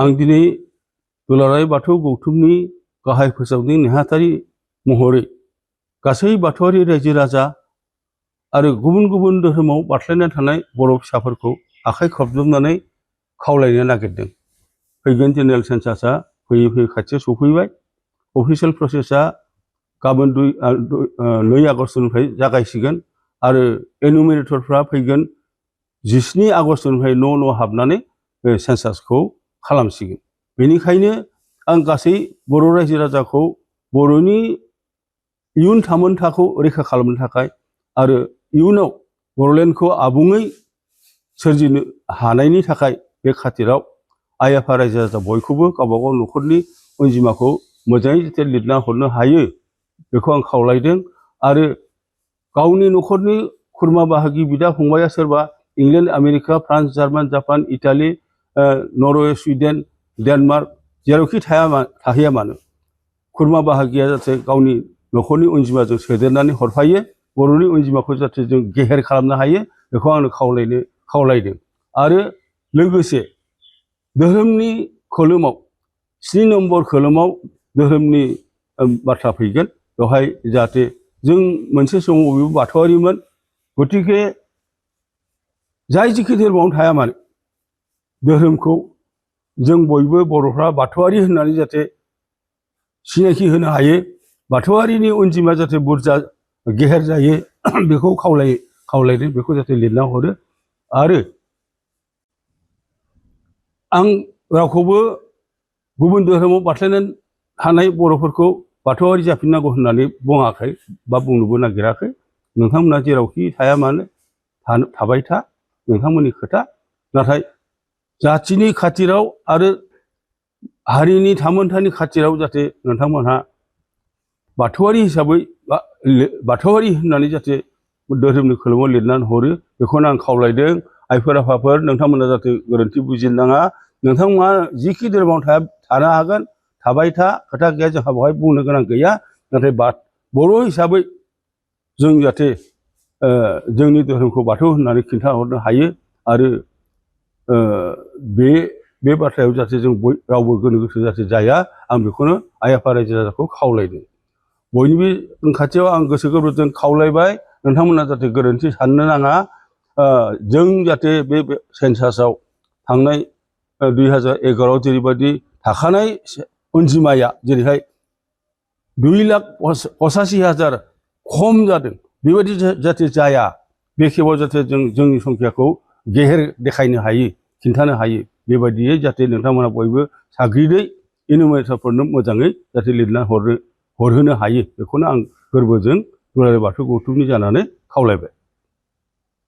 आं दिनै दुलाराय बाथौ गौथुमनि गाहाय फोसावगिरि नेहाथारि महरै गासै बाथौआरि रायजो राजा आरो गुबुन गुबुन धोरोमाव बारस्लायना थानाय बर' फिसाफोरखौ आखाइ खबजबनानै खावलायनो नागिरदों। फैगोन जेनेरेल सेन्सासआ फैयै फैयै खाथियाव सफैबाय। अफिसियेल प्रसेसआ गाबोन 2 आगस्तनिफ्राय जागायसिगोन आरो एनुमिनेटरफ्रा फैगोन 17 आगस्तनिफ्राय न' हाबनानै बे सेन्सासखौ खालामसिगोन। बेनिखायनो आं गासै बर' रायजो राजाखौ बर'नि इयुन थामोनथाखौ रैखा खालामनो थाखाय आरो इयुनाव बर'लेण्डखौ आबुङै सोरजिनो हानायनि थाखाय बे खाथिराव आइ आफा रायजो राजा बयखौबो गावबागाव न'खरनि अनजिमाखौ मोजाङै जाहाथे लिरना हरनो हायो बेखौ आं खावलायदों। आरो गावनि न'खरनि खुरमा बाहागि बिदा फंबाया सोरबा England America France German Japan Italy Norway Sweden Denmark जेरावखि थाहैया मानो खुरमा बाहागिया जाहाथे गावनि न'खरनि अनजिमाजों सोदेरनानै हरफायो बर'नि अनजिमाखौ जाहाथे जों गेहेर खालामनो हायो बेखौ आं खावलायदों। आरो लोगोसे धोरोमनि खोलोमाव 7 नम्बर खोलोमाव धोरोमनि बाथ्रा फैगोन। बेवहाय जाहाथे जों मोनसे समाव बयबो बाथौआरिमोन, गतिके जाय जिखि धोरोमावनो थाया मानो धोरोमखौ जों बयबो बर'फ्रा बाथौआरि होननानै जाहाथे सिनायथि होनो हायो, बाथौआरिनि अनजिमा जाहाथे बुरजा गेहेर जायो बेखौ खावलायदों। बेखौ जाहाथे लिरना हरो। आरो आं रावखौबो गुबुन धोरोमाव बारस्लायनानै थानाय बर'फोरखौ बाथौआरि जाफिननांगौ होननानै बुङाखै बा बुंनोबो नागिराखै। नोंथांमोना जेरावखि थाया मानो थाबाय था, नोंथांमोननि खोथा। नाथाय जाथिनि खाथिराव आरो हारिनि थामोनथानि खाथिराव जाहाथे नोंथांमोनहा बाथौआरि हिसाबै बाथौआरि होननानै जाहाथे धोरोमनि खोलोमाव लिरनानै हरो बेखौनो आं खावलायदों। आइफोर आफाफोर नोंथांमोना जाहाथे गोरोन्थि बुजिनो नाङा। नोंथांमोना जिखि धोरोमाव थानो हागोन, थाबाय था, खोथा गैया, जोंहा बेवहाय बुंनो गोनां गैया। नाथाय बर' हिसाबै जों जाहाथे जोंनि धोरोमखौ बाथौ होननानै खिन्थाहरनो हायो। आरो बे बाथ्रायाव जाहाथे जों रावबो गोनो गोथो जाहाथे जाया आं बेखौनो आइ आफा रायजो राजाखौ खावलायदों। बयनिबो खाथियाव आं गोसो गोरबोजों खावलायबाय नोंथांमोना जाहाथे गोरोन्थि साननो नाङा। जों जाहाथे बे सेन्सासआव थांनाय 2011आव जेरैबायदि थाखानाय अनजिमाया जेरैहाय 2,85,000 खम जादों बेबायदि जाहाथे जाया। बे खेबाव जाहाथे जोंनि संख्याखौ गेहेर देखायनो हायो, खिन्थानो हायो। बेबायदियै जाहाथे नोंथांमोना बयबो साग्रिदै इनुमिनेटरफोरनो मोजाङै जाहाथे लिरना हरहोनो हायो बेखौनो आं गोरबोजों दुलाराय बाथौ गौथुमनि जानानै खावलायबाय।